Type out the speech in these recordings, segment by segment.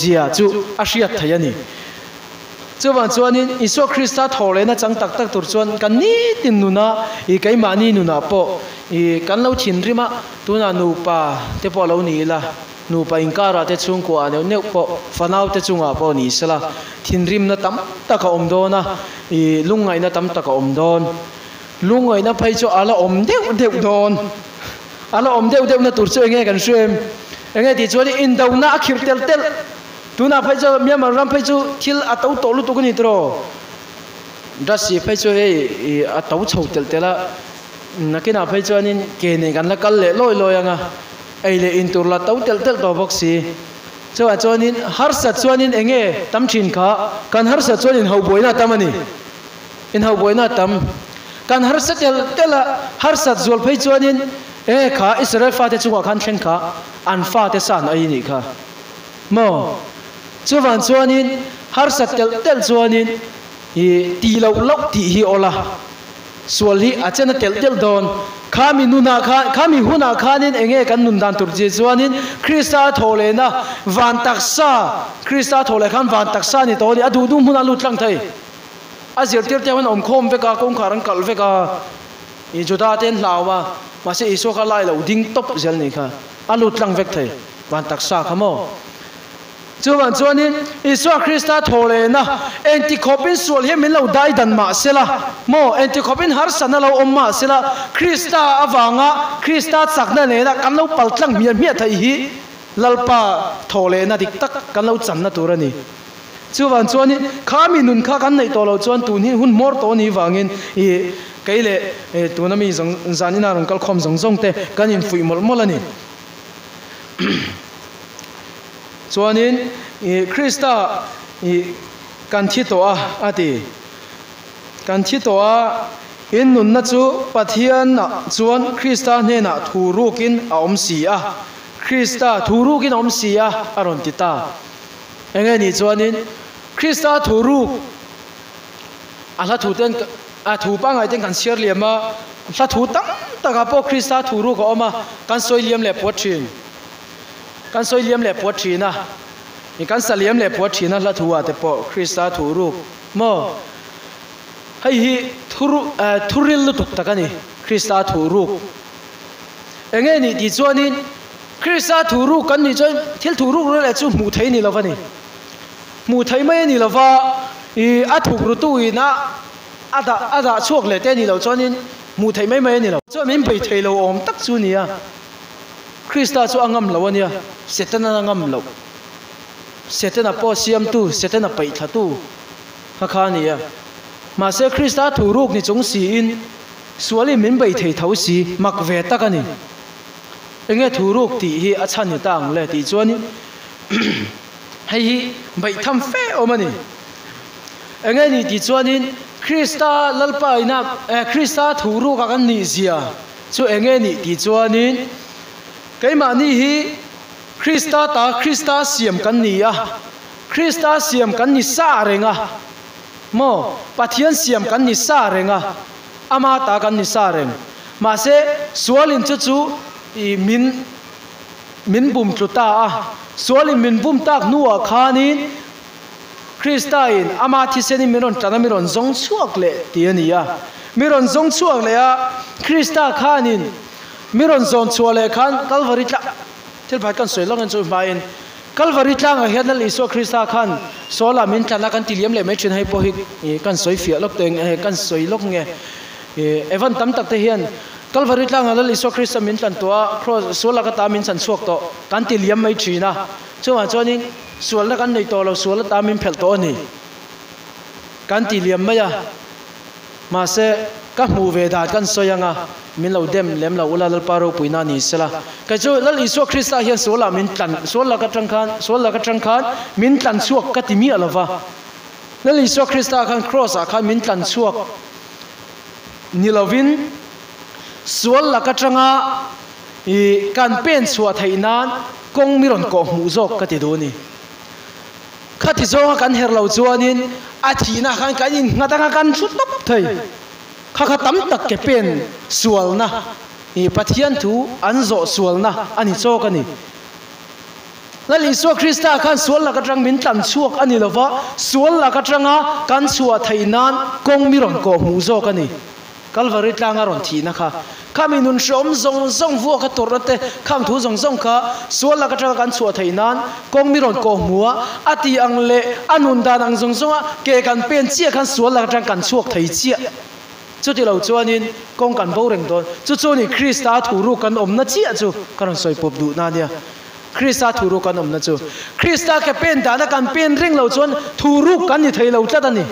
zia chu a hriat theih a ni. Chuvang chuanin Isua Krista thawh lehna chang tak tak tur chuan kan nitin nuna i keimahni nunah pawh i kan lo thinrim a, tunah nupa te pawh lo ni ila, nupa inkarah te chhungkua ah neuh neuh pawh fanau te chungah pawh ni sela thinrimna tam tak a awm dawn a, i lungngaihna tam tak a awm dawn. Lungngaihna phei chu a la awm deuh deuh dawn. A la awm deuh deuhna tur chu enge kan hria em? Enge tih chuan indona a khirh telh telh. Tunah phei chuan Myanmar ram phei chu thil a to tawh lutuk a ni tiraw? Drasi phei chu hei a to chho telh telh a, nakinah phei chuanin ke nen kan la kal leh lawi lawi ang a, ei leh in tur la to telh telh tawh bawk si. Chuvang chuanin harsat chuanin eng nge tam thin kha? Kan harsat chuan inhauhbuaina a tam a ni. Inhauhbuaina a tam. Kan harsa telh telh a, harsat zual phei chuanin eng nge kha Israel fate chungah khan thleng kha an fate san ai nih kha. Maw? Chuvang chuanin harsat telh telh chuanin i tih loh loh tih hi awl a, sual hi a chen a telh telh dawn. Khami nunah khan, khami hunah khanin eng nge kan nun dan tur chi chuanin Krista a thawh lehna van taksa, Krista a thawh leh khan van taksa a ni tawh a ni, a duh duh hmunah a lut tlang thei. A zirtir te huan awm khawm vek a, kawngkhar an kalh vek a, i Juda te an hlau a, mahse Isua kha lai lo ding tawp zel ni kha, a lut tlang vek thei. Van taksa kha maw? Chuvang chuanin Isua Krista thaw lehna engti khawpin sual hian min lo dai dan mah sela maw, engti khawpin harsatna lo awm mah sela, Krista avanga Krista chakna nena kan lo pal tlang hmiah hmiah theih hi Lalpa thaw lehna dik tak kan lo channa tur a ni. Chuvang chuanin kha mi nun kha kan neih tawh loh chuan tun hi hun hmawr tawh a nih vangin i kei leh tuna mi zawng zan ina rawn kalkhawm zawng zawng te kan infuih mawlh mawlh a ni. Chuanin ih Krista ih kan thi tawh a a ti. Kan thi tawh a, in nunna chu Pathianah chuan Krista hnenah thu rukin a awm si a. Krista thu rukin a awm si a, a rawn ti ta. Enge nih chuanin Krista thu ruk a hla thu ten a thu pangngai ten kan chhiar liam a, hla thu tam takah pawh Krista thu ruk a awm a, kan sawi liam leh puat thin. Kan sawi liam leh puat thin a, i kan sa liam leh puat thin a hla thu ah te pawh Krista thu ruk maw? Hei hi thu thu ril lutuk tak a ni, Krista thu ruk. Enge nih tih chuanin Krista thu ruk kan nih chuan thil thu ruk rel leh chu hmuh theih a ni lo va ni. Hmuh theih mai a ni lo va, i a thuk rutu ina a dah a dah chhuak leh te a nih loh chuanin hmuh theih mai mai a ni lo. Chuan min bei thei lo awm tak chu a ni a, Krista chu a ngam lo a nia, Setana a ngam loh. Setana pawh siamtu, Setana paih thlatu kha kha a ni a. Mahse Krista thu ruk ni chung siin sualin min bei thei tho si, mak ve tak a ni. Enge thu ruk tih hi a chhan ni ta ang le tih chuanin Hei hi baihtham fe awm a ni. Enge ni tih chuanin Krista Lalpa ina Krista thu ruka kan nih zia chu enge ni tih chuanin keimahni hi Krista ta Krista siam kan ni a, Krista siam kan ni sa reng a, maw Pathian siam kan ni sa reng a, ama ta kan ni sa reng. Mahse sualin chu chu i min. Min bum tlu ta a, sualin min bum tak hnuah khanin Kristain ama thisenin min rawn tan a, mi rawn zawng chhuak leh tih a ni a. Mi rawn zawng chhuak leh a, Krista khanin mi rawn zawn chhuah leh khan Kalvari tlang, thil pakhat kan sawi lawk en chu hmain, Kalvari tlangah hian Lal Isua Krista khan sualah min tlan a kan ti liam leh mai thin, hei pawh hi kan sawi fiah lawk teh kan sawi lawk nge Evan tam tak te hian Kalvari tlangah Lal Isua Krista min tlan tawh a, Kraws sual laka ta min chan chhuak tawh, kan ti liam mai thin a. Chuvang chuanin sualna kan nei tawh lo, sual ata min phelh tawh a ni. Kan ti liam mai a. Mahse, ka hmuh ve dan kan sawi ang a, min lo dem lem lo ula Lalpa ropuina ni sela. Kei chu Lal Isua Krista hian sualah min tlan, sual laka tang khan, sual laka tang khan min tlan chhuak ka ti miah lo va. Lal Isua Krista khan Kraws ah khan min tlan chhuak ni lovin, Sual lak atanga i kan pen chhuah theih nan kawng mi rawn kawh hmuh zawk ka ti duh a ni. Khati zawnga kan her lo chuanin a thihna khan kan innghat anga kan thu tawp thei. Kha kha tam tak ke pen sualna i Pathian thu an zawh sualna a ni chawk a ni. Lal Isua Krista khan sual lak atang min tlan chhuak a ni lova, sual lak atanga kan chhuah theih nan kawng mi rawn kawh hmuh zawk a ni. Kalvari tlanga rawn thihna kha, khami nun hreawm zawng zawng vuak a tawrhna te, khang thu zawng zawng kha sual lak atanga kan chhuah theih nan kawng mi rawn kawh hmuh a, a tih ang leh a nun dan ang zawng zawnga ke kan pen chiah khan sual lak atang kan chhuak thei chiah. Chuti lo chuanin kawng kan bo reng dawn. Chu chu ni Krista thu ruk kan awmna chiah chu ka rawn sawi pawp duhna a nia. Krista thu ruk kan awmna chu. Krista ke pen dana kan pen reng lo chuan thu ruk kan ni thei lo tlat a ni.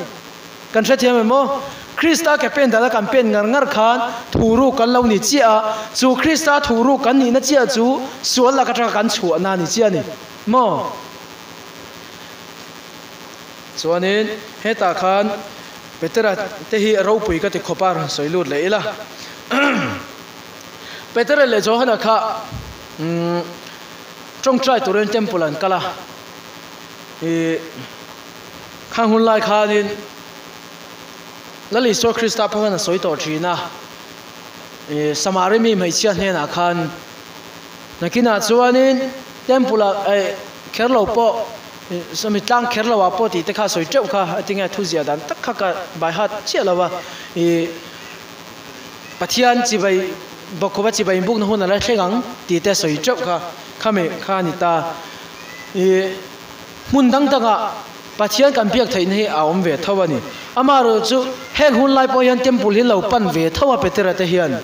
Kan hrethiam em aw? Krista ke pen dana kan pen ngar ngar khan thu ruk kan lo ni chiah a, chu Krista thu ruk kan nihna chiah chu sual lak atanga kan chhuahna a ni chiah a ni maw? Chuanin hetah khan Petera te hi ropui ka ti khawp a, rawn sawi lut leh ila. Petera leh Johana kha tawngtai turin temple an kal a, ih khang hun lai khanin Lal Isua Krista pawh khan a sawi tawh thin a, ih Samari mi hmeichhia hnenah khan nakinah chuanin temple ah eh kher lo pawh ih sawmi tlang kher lo ah pawh tih te kha a sawi teuh kha a tinge thu ziah dan tak kha ka bai hat chiah lo a, ih Pathian chibai bawkkhupa chibai inbukna hun a la thleng ang tih te a sawi teuh kha khami kha a ni ta. Ih hmun dang dangah Pathian kan biak theihna hi a awm ve tho a ni. Amaherawh chu heng hun lai pawh hian temple hi lo pan ve tho a Petera te hian.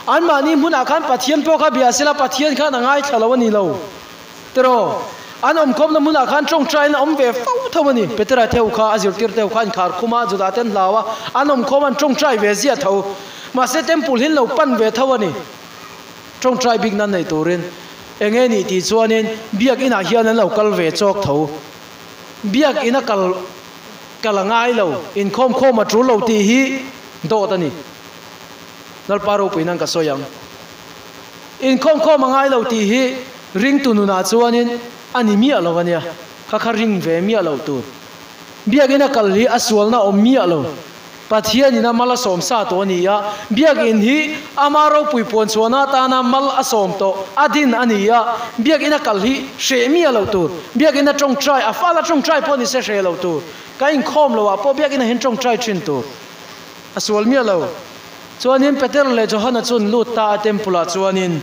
Anmahni hmunah khan Pathian pawh kha bia sela Pathian khan a ngaithla lo a ni lo. Tiraw? An awmkhawmna hmunah khan tawngtaiin a awm ve fo tho a ni. Petera theu kha a zirtir teu kha an khar khum a, Judah te an hlau a, an awmkhawm an tawngtai ve zia tho. Mahse temple hi an lo pan ve tho a ni. Tawngtai bik nan nei turin eng nge nih tih chuanin biak inah hian an lo kal ve chawk tho. Biak ina kal kal a ngai lo, inkhawm khawm a tul lo tih hi dawt a ni. Lalpa ropui nan ka sawi ang. Inkhawm khawm a ngai lo tih hi ringtu nunah chuanin a ni miah lo a nia, kha kha ring ve miah loh tur. Biakinn a kal hi a sualna a awm miah lo. Pathianin a mal a sawm sa tawh a ni a, biakinn hi ama ropui puan chhuahna atana mal a sawm tawh a din a ni a, biakinn a kal hi hreh miah loh tur. Biakinn a tawngtai, a fala tawngtai pawh ni se hreh loh tur. Ka inkhawm loh ah pawh biakinn ah hian tawngtai thin tur. A sual miah lo. Chuanin Peter leh Johana chu an lut ta a temple ah chuanin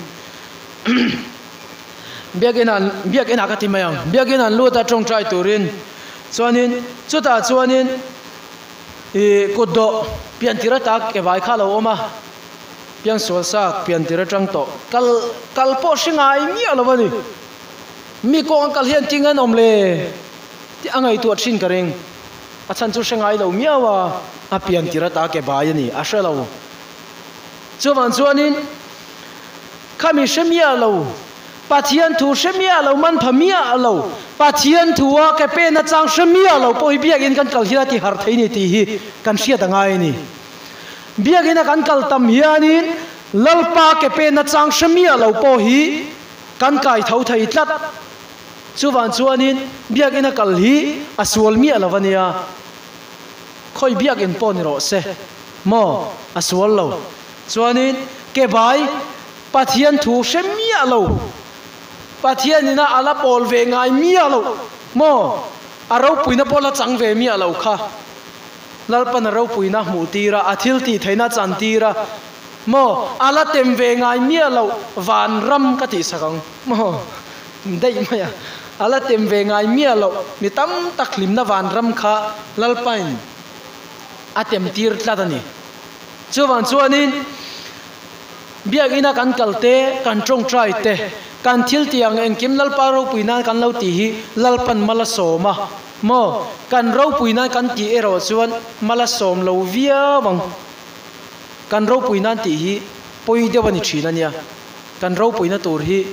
biakinn ah biakinn ah ka ti mai ang biakinn an lut a tawngtai turin chuanin chutah chuanin ih kut dawh pian tir ata ke vai kha a lo awm a piang sual sa pian tir atang tawh kal kal pawh hre ngai miah lo a ni mi kawng an kal hian ting an awm le tih a ngaihtuah thin ka ring. A chhan chu hre ngai lo miau a, a pian tir ata ke bai a ni, a hre lo. Chuvang chuanin, Khami hre miah lo, Pathian thu hre miah lo, man pha miah lo, Pathian thu a ke pen a chang hre miah lo pawh hi biakinn kan kal hian a ti harh thei ni tih hi kan hriat a ngai a ni. Biakinn a kan kal tam hianin Lalpa ke pen a chang hre miah lo pawh hi kan kai tho thei tlat. Chuvang chuanin biakinn a kal hi a sual miah lo a nia. Khawi biakinn pawh ni rawh se maw a sual lo. Chuanin ke bai Pathian thu hre miah lo, Pathian ina a la pawl ve ngai miah lo maw, a ropuina pawh la chang ve miah lo kha. Lalpan a ropuina hmuh tir a, a thil tih theihna chan tir a maw, a la tem ve ngai miah lo vanram ka tih sak ang maw. Daih mai a, a la tem ve ngai miah loh mi tam tak hlimna vanram kha Lalpain a tem tir tlat a ni. Chuvang chuanin biakina kan kal te, kan tawngtai te, kan thil tih ang engkim Lalpa ropui nan kan lo tih hi Lalpan mal a sawm a maw? Kan ropui nan kan tih erawh chuan mal a sawm lo viau ang. Kan ropui nan tih hi pawi deuh a ni thin a nia. Kan ropuina tur hi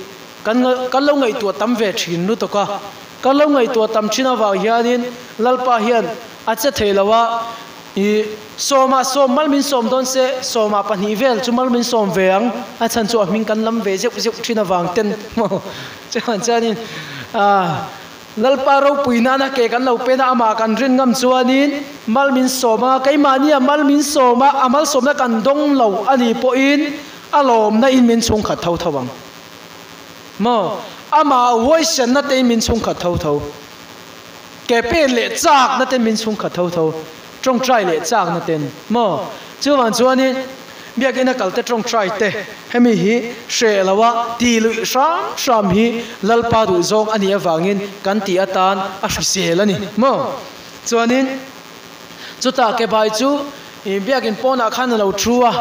Kan kan lo ngaihtuah tam ve thin lutuk a, kan lo ngaihtuah tam thin avang hianin Lalpa hian a che thei lo a, ih sawmah sawm mal min sawm dawn se, sawmah pahnih vel chu mal min sawm ve ang, a chhan chu a hming kan lam ve zeuh zeuh thin avang ten maw chuan chuanin ah Lalpa ropui nana ke kan lo pen a, amah kan rin ngam chuanin mal min sawm a, keimahnia mal min sawm a, a malsawmna kan dawng lo a nih pawhin a lawmna in min chhungkhat tho tho ang. Maw? Ama huaisenna tein min chhungkhat tho tho. Ke pen leh chakna ten min chhungkhat tho tho. Tawngtai leh chakna ten maw? Chuvang chuanin Biakina kalte tawngtai te hemi hi hreh loa ti luih hram hram hi Lalpa duh zawng a nih avangin kan tih atan a hrisel a ni maw? Chuanin chutah ke bai chu Biakin pawnah khan a lo thu a,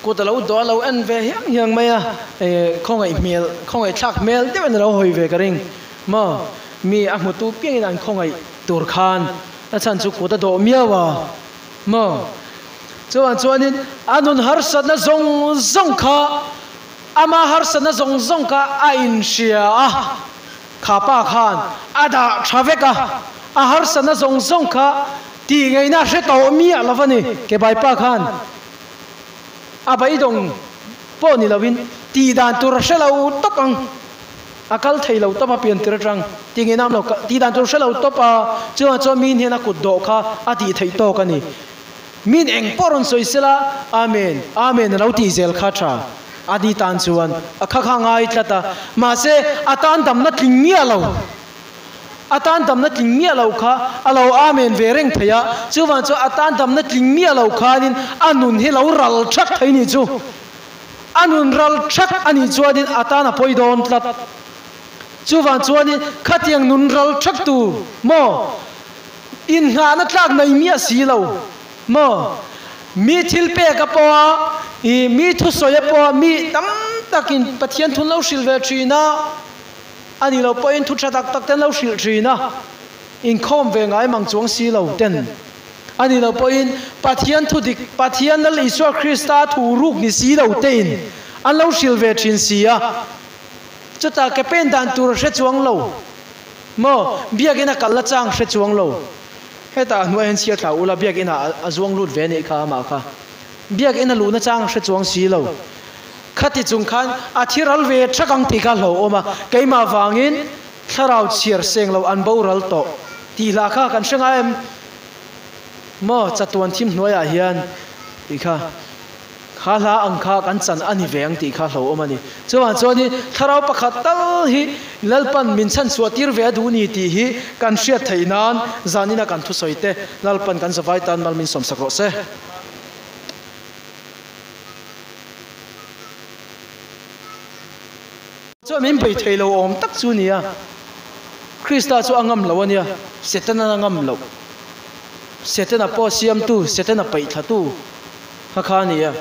kut a lo dawh a lo en ve hiang hiang mai a, khawngaih hmel, khawngaih thlak hmel deuhin a lo hawi ve ka ring maw? Mi a hmutu piangin an khawngaih tur khan a chhan chu kut a dawh miau a maw? Chuan chuanin a nun harsatna zawng zawng kha ama harsatna zawng zawng kha a inhria a, kha pa khan a dah tha vek a, a harsatna zawng zawng kha tih ngaihna hre tawh miah lo a ni. Ke bai pa khan a beidawng pawh ni loin tih dan tur a hre lo tawp ang. A kal thei lo tawp a pian tir atang tih ngei nam lo tih dan tur hre lo tawp a, chuvang chuan min hian a kut dawh kha a tih theih tawk a ni. Min eng pawh rawn sawi sela Amen, Amen a lo tih zel kha tha a ni tan chuan a kha kha ngai tlat a, mahse a tan damna tling miah lo, a tan damna tling miah lo kha a lo Amen ve reng thei a, chuvang chuan a tan damna tling miah lo khanin a nun hi lo ral thak thei ni chu. A nun ral thak a nih chuanin a tan a pawi dawn tlat. Chuvang chuanin khatiang nun ral thak tur maw inngahna tlak nei miah si lo maw? Mi thil pek a pawh a, ih mi thusawi a pawh a, mi tam takin Pathian thun lo hrilh ve thin a, a nih loh pawhin thu tha tak tak te an lo hrilh thin a, inkhawm ve ngai mang chuang si lo ten. A nih loh pawhin Pathian thu dik, Pathian Lal Isua Krista thu ruk ni si lo tein an lo hrilh ve thin si a. Chutah ke pen dan tur a hre chuang lo maw? Biakinn a kal nachang hre chuang lo. Hetah a hnuai hian chhiar thla ula biakinn ah a zuang lut ve anih kha amah kha. Biakinn a luh nachang hre chuang si lo. Khati chung khan a thi ral ve thak ang tih kha hlauhawm a, keimah vangin thlarau chhiar seng lo an boral tawh tih hlah kha kan hre ngai em? Maw chatuan thim hnuaiah hian tih kha kha hla ang kha kan chan a ni ve ang tih kha hlauhawm a ni. Chuvang chuanin thlarau pakhat tal hi Lalpan min chhanchhuah tir ve a duh ni tih hi kan hriat theih nan zanina kan thusawi te Lalpan kan zavai tan mal min sawmsak rawh se. Chuan min bei thei lo awm tak chu nia. Krista chu a ngam lo a nia, Setana a ngam loh. Setana pawh siamtu, Setana paih thlatu kha kha a nia.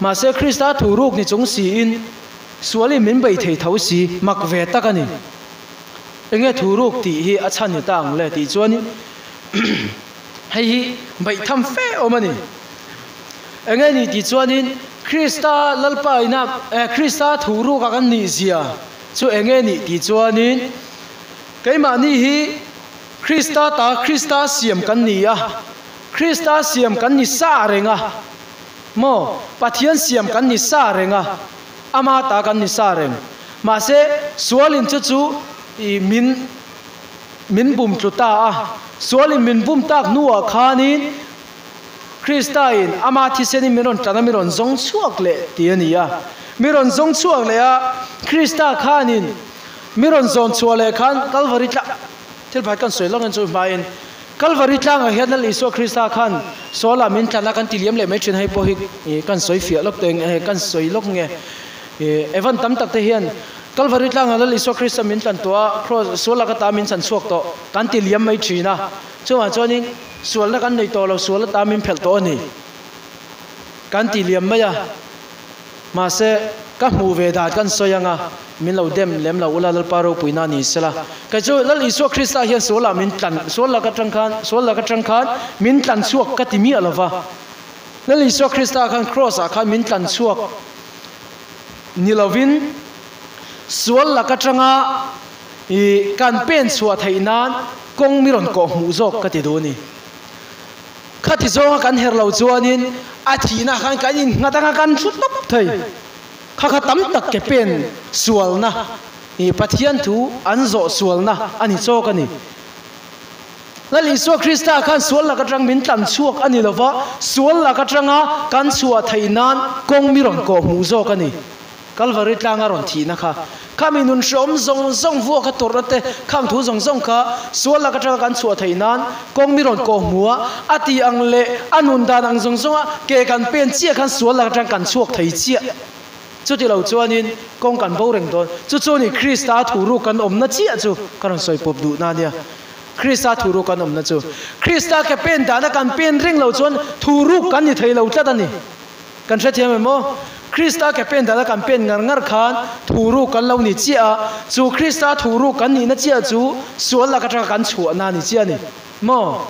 Mahse Krista thu ruk ni chung siin sualin min bei thei tho si, mak ve tak a ni. Enge thu ruk tih hi a chhan ni ta ang le tih chuan hei hi beihtham fe awm a ni. Enge ni tih chuanin Krista Lalpa ina Krista thu ruka kan nih zia chu enge ni tih chuanin keimahni hi Krista ta Krista siam kan ni a, Krista siam kan ni sa reng a, maw Pathian siam kan ni sa reng a, ama ta kan ni sa reng. Mahse sualin chu chu i min min bum tlu ta a, sualin min bum tak hnuah khanin Krista in ama thisen in mi rawn tan a, mi rawn zawng chhuak leh tih a ni a. Mi rawn zawng chhuak leh a, Krista khan in mi rawn zawn chhuah leh khan Kalvari tlang, thil pakhat kan sawi lawk in chu hma in, Kalvari tlangah hian Lal Isua Krista khan Saul-ah min tlan a kan ti liam leh mai thin hei pawh hi kan sawi fiah lawk teng kan sawi lawk nge Evan tam tak te hian Kalvari tlangah Lal Isua Krista min tlan tawh a, Cross, Saul-ah ka ta min chan chhuak tawh kan ti liam mai thin a. Chuvang chuanin sualna kan nei tawh lo, sual ata min phelh tawh a ni. Kan ti liam mai a, mahse ka hmuh ve dan kan sawi ang a, min lo dem lem lo ula Lalpa ropuina ni sela. Kei chu Lal Isua Krista hian sualah min tlan, sual lak atang khan, sual lak atang khan min tlan chhuak ka ti miah lo va. Lal Isua Krista khan Kraws ah khan min tlan chhuak ni lovin sual lak atanga I kan pen chhuah theih nan kawng mi rawn kawh hmuh zawk ka ti duh a ni. Khati zawnga kan her lo chuanin a thihna khan kan innghat anga kan thu tawp thei. Kha kha tam tak ke pen sualna i Pathian thu an zawh sualna a ni chawk a ni. Lal Isua Krista khan sual lak atang min tlan chhuak a ni lova, sual lak atanga kan chhuah theih nan kawng mi rawn kawh hmuh zawk a ni. Kalvari tlanga rawn thihna kha. Khami nun hreawm zawng zawng vuak a tawrhna te, khang thu zawng zawng kha sual lak atanga kan chhuah theih nan kawng mi rawn kawh hmu a, a tih ang leh a nun dan ang zawng zawnga ke kan pen chiah khan sual lak atang kan chhuak thei chiah. Chuti lo chuanin kawng kan bo reng dawn. Chu chu ni Krista thu ruk kan awmna chiah chu ka rawn sawi pawp duhna a nia. Krista thu ruk kan awmna chu. Krista ke pen dana kan pen reng lo chuan thu ruk kan ni thei lo tlat a ni. Kan hrethiam em aw? Krista ke pen dana kan pen ngar ngar khan thu ruk kan lo ni chiah a, chu Krista thu ruk kan nihna chiah chu sual lak atanga kan chhuahna a ni chiah a ni maw?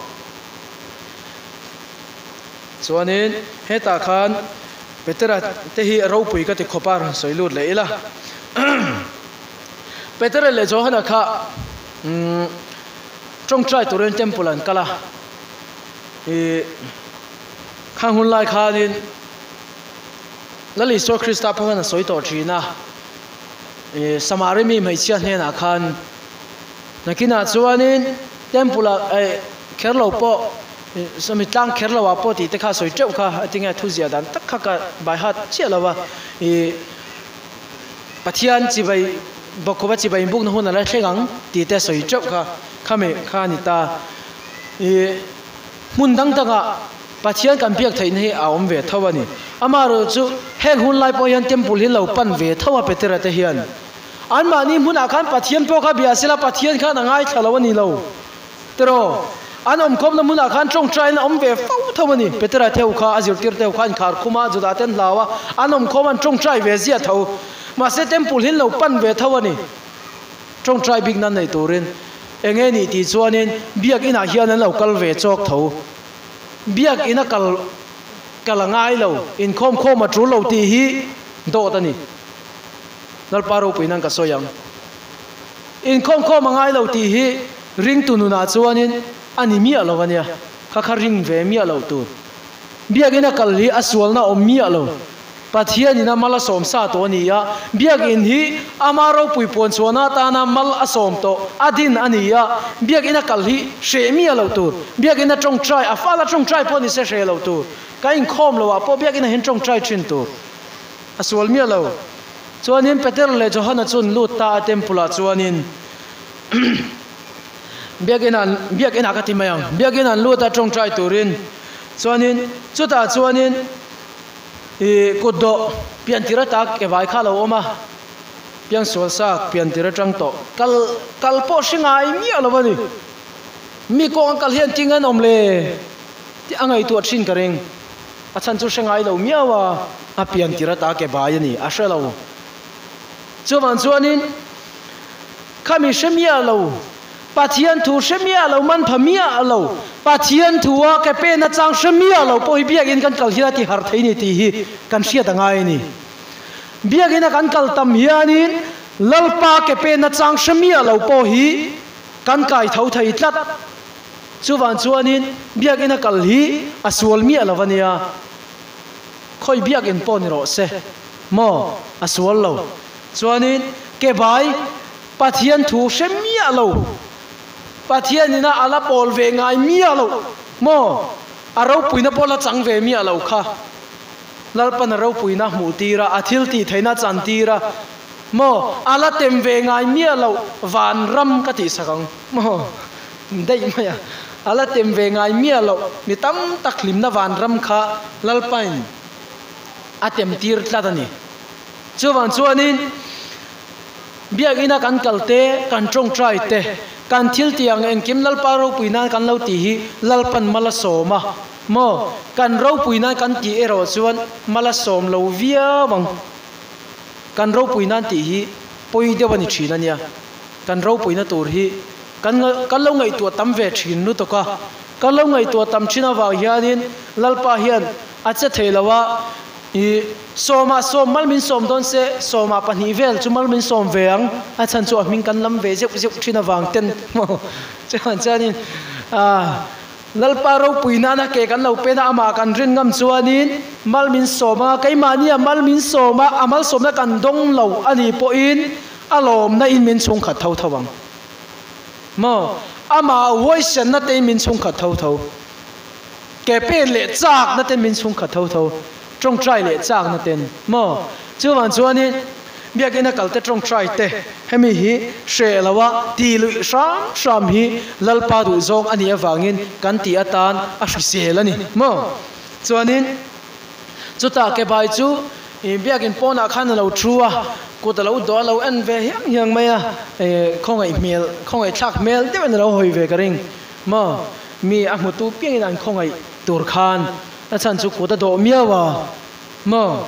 Chuanin hetah khan Petera te hi ropui ka ti khawp a, rawn sawi lut leh ila. Petera leh Johana kha tawngtai turin temple an kal a, ih Khang hun lai khanin Lal Isua Krista pawh khan a sawi tawh thin a, ih Samari mi hmeichhia hnenah khan nakinah chuanin temple ah eh kher lo pawh ih sawmi tlang kher lo ah pawh tih te kha a sawi teuh kha a tinge thu ziah dan tak kha ka bai hat chiah lo a, ih Pathian chibai bawkkhupa chibai inbukna hun a la thleng ang tih te a sawi teuh kha khami kha a ni ta ih. Hmun dang dangah Pathian kan biak theihna hi a awm ve tho a ni. Amaherawh chu heng hun lai pawh hian temple hi lo pan ve tho a Petera te hian. Anmahni hmunah khan Pathian pawh kha bia sela Pathian khan a ngaithla lo a ni lo. Tiraw? An awmkhawmna hmunah khan tawngtaiin a awm ve fo tho a ni. Petera theu kha a zirtir teu kha an khar khum a, Judah te an hlau a, an awmkhawm an tawngtai ve zia tho. Mahse temple hi an lo pan ve tho a ni. Tawngtai bik nan nei turin. Eng nge nih tih chuanin biakinah hian an lo kal ve chawk tho. Biakina kal kal a ngai lo, inkhawm khawm a tul lo tih hi dawt a ni. Lalpa ropui nan ka sawi ang. Inkhawm khawm a ngai lo tih hi ringtu nunah chuanin a ni miah lo a nia. Kha kha ring ve miah loh tur. Biakina kal hi a sualna awm miah lo. Pathianin a mal a sawm sa tawh a ni a, biakinn hi ama ropui puan chhuahna atana mal a sawm tawh a din a ni a, biakinn a kal hi hreh miah loh tur, biakinn a tawngtai, a fala tawngtai pawh ni se hreh loh tur, ka inkhawm loh ah pawh biakinn ah hian tawngtai thin tur a sual miah lo. Chuanin Peter leh Johana chu an lut ta a temple ah chuanin biakinn ah biakinn ah ka ti mai ang, biakinn an lut a tawngtai turin chuanin chutah chuanin Ih kut dawh pian tir ata ke vai kha a lo awm a, piang sual sa pian tir atang tawh kal kal pawh hre ngai miah lo a ni. Mi kawng a kal hian ting an awm le tih a ngaihtuah thin ka ring. A chhan chu hre ngai lo miau a, a pian tir ata ke vai a ni, a hre lo. Chuvang chuanin khami hre miah lo. Pathian thu hre miah lo, man pha miah lo, Pathian thu a ke pen atang hre miah lo pawh hi biakinn kan kal hian a ti harh thei ni tih hi kan hriat a ngai a ni. Biakinn a kan kal tam hianin Lalpa ke pen atang hre miah lo pawh hi kan kai tho thei tlat. Chuvang chuanin biakinn a kal hi a sual miah lo a nia. Khawi biakinn pawh ni rawh se maw a sual lo. Chuanin ke bai. Pathian thu hre miah lo. Pathian ina a la pawl ve ngai miah lo maw? A ropuina pawh la chang ve miah lo kha. Lalpan a ropuina hmuh tir a, a thil tih theihna chan tir a maw? A la tem ve ngai miah lo vanram ka tih sak ang maw? Daih mai a. A la tem ve ngai miah lo mi tam tak hlimna vanram kha Lalpain a tem tir tlat a ni. Chuvang chuanin. Biakina kan kal te, kan tawngtai te, kan thil tih ang engkim Lalpa ropui nan kan lo tih hi Lalpan mal a sawm a maw? Kan ropui nan kan tih erawh chuan mal a sawm lo viau ang. Kan ropui nan tih hi pawi deuh a ni thin a nia. Kan ropuina tur hi kan kan lo ngaihtuah tam ve thin lutuk a. Kan lo ngaihtuah tam thin avang hianin Lalpa hian a che thei lo a. I sawmah sawm mal min sawm dawn se, sawmah pahnih vel chu mal min sawm ve ang, a chhan chu a hming kan lam ve zeuh zeuh thin avang ten maw chuan chuanin ah Lalpa ropui nana ke kan lo pen a, amah kan rin ngam chuanin mal min sawm a, keimahnia mal min sawm a, a malsawmna kan dawng lo a nih pawhin a lawmna in min chhungkhat tho tho ang maw, amah huaisenna te in min chhungkhat tho tho. Ke pen leh chakna ten min chhungkhat tho tho, tawngtai leh chakna ten maw? Chuvang chuanin. Biakina kalte tawngtai te hemi hi hreh loa ti lui hram hram hi Lalpa duh zawng a nih avangin kan tih atan a hrisel a ni maw? Chuanin chutah ke bai chu biakin pawnah khan a lo thu a, kut a lo dawh a lo en ve hiang hiang mai a, khawngaih hmel khawngaih thlak hmel deuhin a lo hawi ve ka ring maw? Mi a hmutu piangin an khawngaih tur khan a chhan chu kut a dawh miau a maw?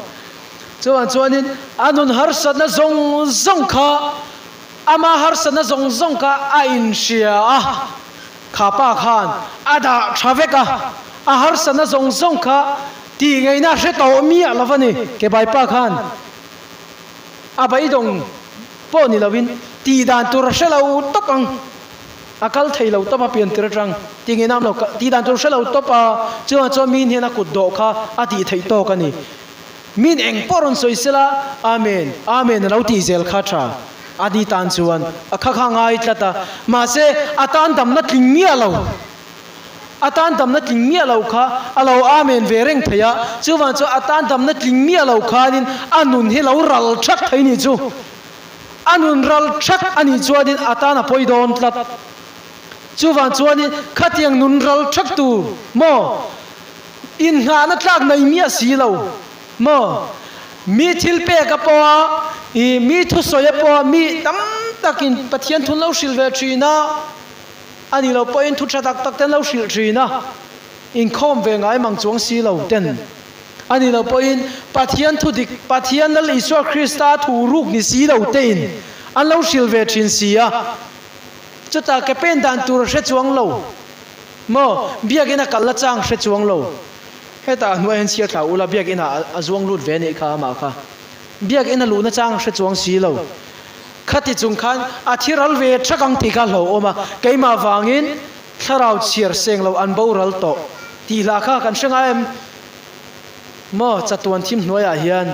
Chuan chuanin a nun harsatna zawng zawng kha, ama harsatna zawng zawng kha a inhria a, kha pa khan a dah tha vek a, a harsatna zawng zawng kha tih ngaihna a hre tawh miah lo a ni. Kebai pa khan a beidawng pawh ni loin tih dan tur a hre lo tawp ang, a kal thei lo tawp a pian tir atang tih ngaihna awm lo, tih dan tur hre lo tawp a, chuan chuan mi hnen a kut dawh kha a tih theih tawk a ni. Min eng pawh rawn sawi sela, Amen, Amen a lo tih zel kha tha. A ni tan chuan a kha kha ngai tlat a, mahse a tan damna tling miah lo, a tan damna tling miah lo kha a lo Amen ve reng thei a, chuvang chuan a tan damna tling miah lo khanin a nun hi lo ral thak thei ni chu. A nun ral thak a nih chuanin a tan a pawi dawn tlat. Chuvang chuanin khatiang nun ral thak tur maw? Inngahna tlak nei miah si lo maw? Mi thil pek a pawh a, i mi thusawi a pawh a, mi tam takin Pathian thun lo hrilh ve thin a, a ni lo pawhin thu tha tak tak ten lo hrilh thin a, inkhawm ve ngai mang chuang si lo ten a ni lo pawhin Pathian thu dik, Pathian Lal Isua Krista thu ruk ni si lo tein an lo hrilh ve thin si a, chutah ke pen dan tur a hre chuang lo. Maw? Biakinn a kal la chang hre chuang lo. Hetah hnuai hian chhiar thla ula biakinn ah a zuang lut ve anih kha amah kha. Biakinn a luhna chang hre chuang si lo. Khati chung khan a thi ral ve thak ang tih kha hlauhawm a, keimah vangin thlarau chhiar seng lo an boral tawh tih hlah kha kan hre ngai em? Maw? Chatuan thim hnuaiah hian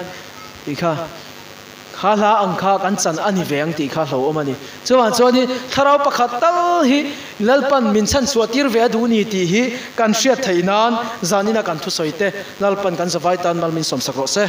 tih kha. Kha hla ang kha kan chan a ni ve ang tih kha hlauhawm a ni. Chuvang chuanin thlarau pakhat tal hi Lalpan min chhanchhuah tir ve a duh ni tih hi kan hriat theih nan zanina kan thusawi te Lalpan kan zavai tan mal min sawmsak rawh se.